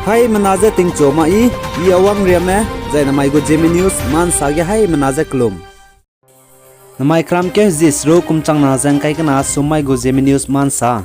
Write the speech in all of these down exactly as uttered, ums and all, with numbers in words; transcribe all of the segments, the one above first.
Haimena ze tingchu ma i, i Awang Riame, zai namai gu Zeme News ma nsa ge haimena ze kelum. Namai kramkeu zi seruk kum changna ze ngkai kena sum mai gu Zeme News ma nsa.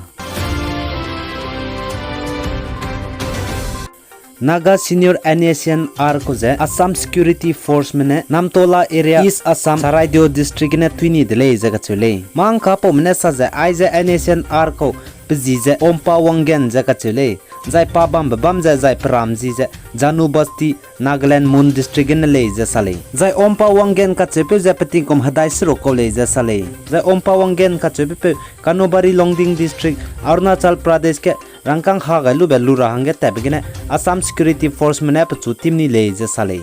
Naga senior NSCN-R kau ze Assam Security Forceme ne Namtola area, East Assam, Charaideo District gene tuini de lei ze kacheu lei. Mangkapaume ne sa ze aize NSCN-R kau pe zi ze Ompa Wangen ze kacheu lei. Zai pa bambe bam ze zai peram zi ze Janubasti, Nagaland, Mon District gene lei ze sa lei. Zai Ompa Wangen kacheupeu ze petingkum hedai seruk kau lei ze sa lei. Zai Ompa Wangen kacheupeu Kanubari Longding District, Arunachal Pradesh ge rangkâng ha gai lube lu ra hangge tatbe gene Assam Security Forceme ne pechu team ni lei ze sa lei.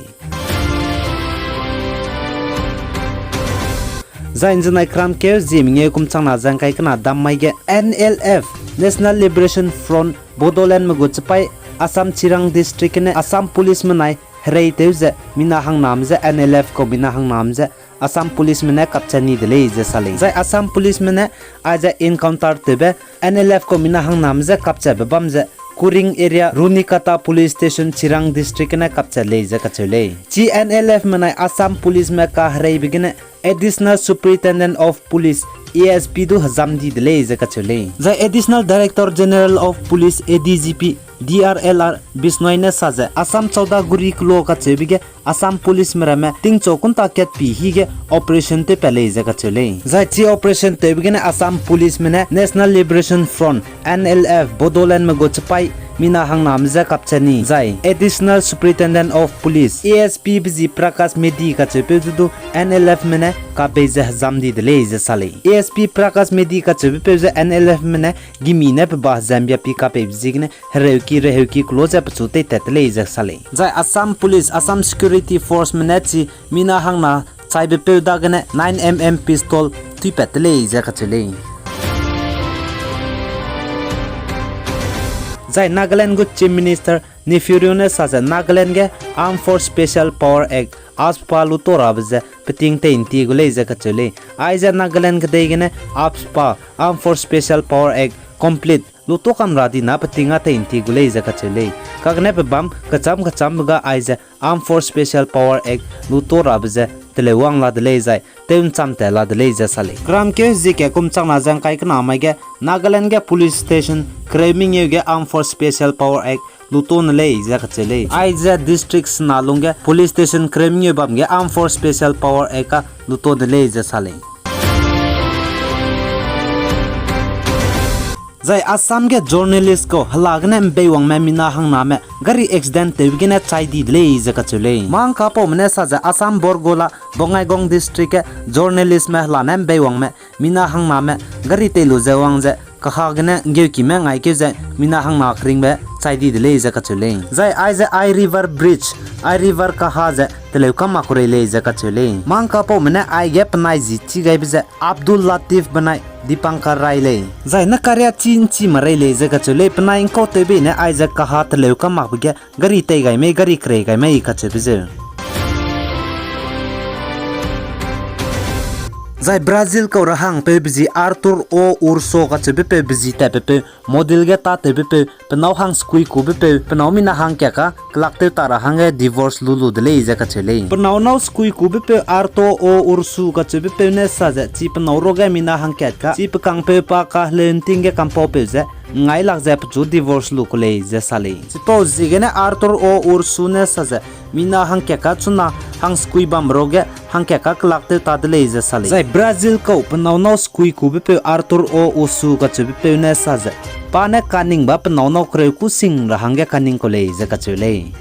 Zai nzenai kramkeu zi mengeu kum changna ze ngkai kena dam mai ge NLF, National Liberation Front, Bodolandme gu chipai Assam Chirang District gene Assam Policeme nai hereitew ze mina hangname je NLF kau mina hangname je Assam Policeme ne capture ni de lei ze sa lei. Zai Assam Policeme ne aize encounter tewbe NLF kau mina hangname je capturebe bam ze Kuring area, Runikata Police Station, Chirang District gene capture lei ze kacheu lei. Chi NLFme nai Assam Policeme kahereibe gene Additional Superintendent of Police, ASP du hezam di de lei ze kacheu lei. Zai Additional Director General of Police, ADGP, DRLR Bishnoi ne sa ze Assam Chaudhaguri kelo kacheube ge Assam Policeme ramme tingchu kunta kat pi hige operation tewpat lei ze kacheu lei. Zai chi operation tewbe gene Assam Policeme ne National Liberation Front, NLF, Bodolandme gu chipai mina hangname je capture ni zai Additional Superintendent of Police, ASP be zi Prakash Medhi kacheupeu du du NLFme ne kapei ze hezam di de lei ze sa lei. ASP Prakash Medhi kacheubepeu ze NLFme ne gimi ne pe ba hezam bia pi kapeibe ziegene hereuki reheuki kelo ze pechu teitat de lei ze sa lei. Zai Assam Police, Assam Security Forceme ne chi mina hangna chaibepeu dagene nine MM pistol tuipat de lei ze kacheu lei. Zai Nagaland gu Chief Minister Neiphiu Rio ne sa ze Nagaland ge Armed Force Special Power Act, AFSPA lu tau rabe ze peting tei ntie gu lei ze kacheu lei. Aize Nagaland kedei gene AFSPA, Armed Force Special Power Act, complete lu tau kam ra dina peting a tei ntie gu lei ze kacheu lei. Kagene pe bam kecham kechambe ga aize Armed Force Special Power Act lu tau rabe ze teleu wang la de lei zai tew ncham tat la de lei ze sa lei. Kramkeu zie ke kum changna ze ngkai kena mai ge Nagaland ge police station kereu mengeu ge Armed Force Special Power Act lu tau ne lei ze kacheu lei. Aize district sena lungge police station kereu mengeu bam ge Armed Force Special Power Act a lu tau ne lei ze sa lei. Zai Assam ge journalist kau hela gene mbeiwangme mina hangname gari accident tewbe gene chai di de lei ze kacheu lei. Mangkapaume ne sa ze Assam Borgola, Bongaigaon District ge journalistme hela ne mbeiwangme mina hangname gari tei lu ze wang ze kaha gene ngeukime ngaikeu ze mina hangna keringbe chai di de lei ze kacheu lei. Zai aize Ai River Bridge, Ai River kaha ze teleu kam mak kurei lei ze kacheu lei. Mangkapaume ne aige penai zi chi gaibe ze Abdul Latif benai Dipankar Rai lei. Zai ne karia chi nchi ma rei lei ze kacheu lei, penai ngkau tewbe ne aize kaha teleu kam makbe ge gari tei gai mei, gari kerei gai mei kacheube zeu. Zai Brazil kau rahangpeu be zi Arthur O Urso kacheubepeu be zi tatbepeu, model ge tâtewbepeu, penâu hang sekui kubepeu, penâu mina hangkat ka kelak tew ta ra hangge divorce lu lu de lei ze kacheu lei. Penâu nâu sekui kubepeu Arthur O Urso kacheubepeu ne sa ze, chi penâu ruage mina hangkat ka, chi pe kangpeu pa kaheleu nting ge kampaupeu ze, ngai lak ze pechu divorce lu ku lei ze sa lei. Chipau ziegene Arthur O Urso ne sa ze, mina hangkat ka chuna hang sekui bam ruage hangkat ka kelak tew ta de lei ze sa lei. Zai Brazil kau penâu nâu sekui kubepeu Arthur O Urso kacheubepeu ne sa ze, pa ne kaningba penâu nâu kereu ku sing ra hangge kaning ku lei ze kacheu lei.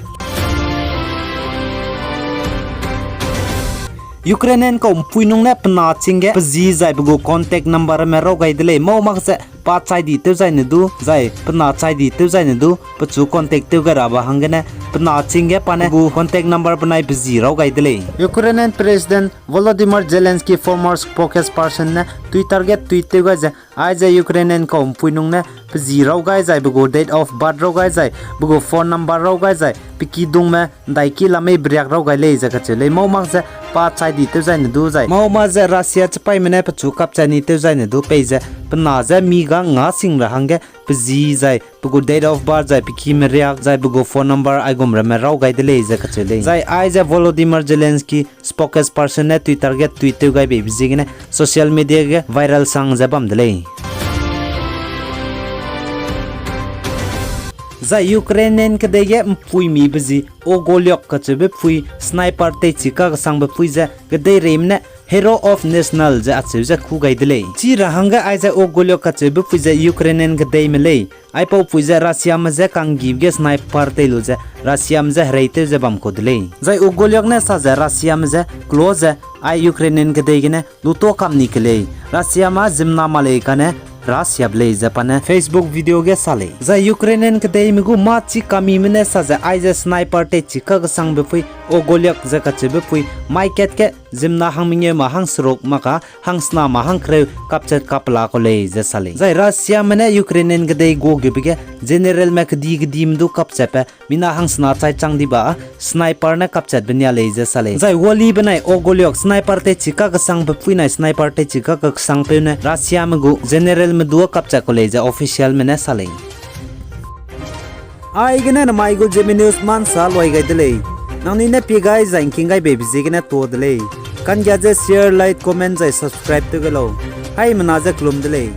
Ukrainian kau mpui nung ne pe na ching ge pe zi zai pe gu contact numberme raw gai de lei, mau mak ze pa chai di tew zai ne du, zai pe na chai di tew zai ne du, pechu contact tew gai rabe hanggene, pe na ching ge pa ne pe gu contact number benai pe zi raw gai de lei. Ukrainian President Volodymyr Zelensky former spokesperson ne Twitter ge tweet tew gai ze, aize Ukrainian kau mpui nung ne pe zi raw gai zai, pe gu date of birth raw gai zai, pe gu phone number raw gai zai, pe kidungme ndaiki lamei beriak raw gai lei ze kacheu lei, mau mak ze pa chai di tew zai ne du zai, mau mak ze Russia chipaîme ne pechu kap chai ni tew zai ne du peize pe na ze mi ga nga sing ra hangge pe zi zai pe gu date of birth zai pe ki meriak zai pe gu phone number aigum ramme raw gai de lei ze kacheu lei. Zai aize Volodymyr Zelensky spokesperson ne Twitter ge tweet tew gai beibe ziegene social media ge viral sang ze bam de lei. Zai Ukrainian kedei ge mpuimi be zi Ogolyok kacheube pui sniper teichi kakesangbe pui ze kedeireime ne Hero of National ze acheu ze kû gai de lei. Chi ra hangge aize Ogolyok kacheube pui ze Ukrainian kedeime lei. Aipau pui ze Russiame je kanggibe ge sniper tei lu ze Russiame je hereitew ze bam kau de lei. Zai Ogolyok ne sa ze Russiame je klo ze ai Ukrainian kedei gene luto kam ni ke lei. Russiame ziemmena ma lei kane Russiabe lei ze pa ne Facebook video ge sa lei. Zai Ukrainian kedeime gu mâ chi kamime ne sa ze aize sniper teichi kakesangbe pui Ogolyok ze kacheube pui mai kat ge ziemmena hang mengeu ma hang seruk mak ka hang sena ma hang kereu kapchat kapela kau lei ze sa lei. Zai Russiame ne Ukrainian kedei guagube ge generalme kedi kedime du kapchatbe mina hang sena chai chang diba sniper ne kapchatbe nia lei ze sa lei. Zai wali benai Ogolyok sniper teichi kakesangbe pui nai sniper teichi kakesangpeu ne Russiame gu generalme du kapchat kau lei ze officialme ne sa lei. Aigene namai gu Zeme News ma nsa luai gai de lei. Nangnui ne pie gai zai ngking gai beibe ziegene tuâ de lei. Kanggia ze share, like, comment zai subscribe tew gai lau. Haimena ze kelum de lei.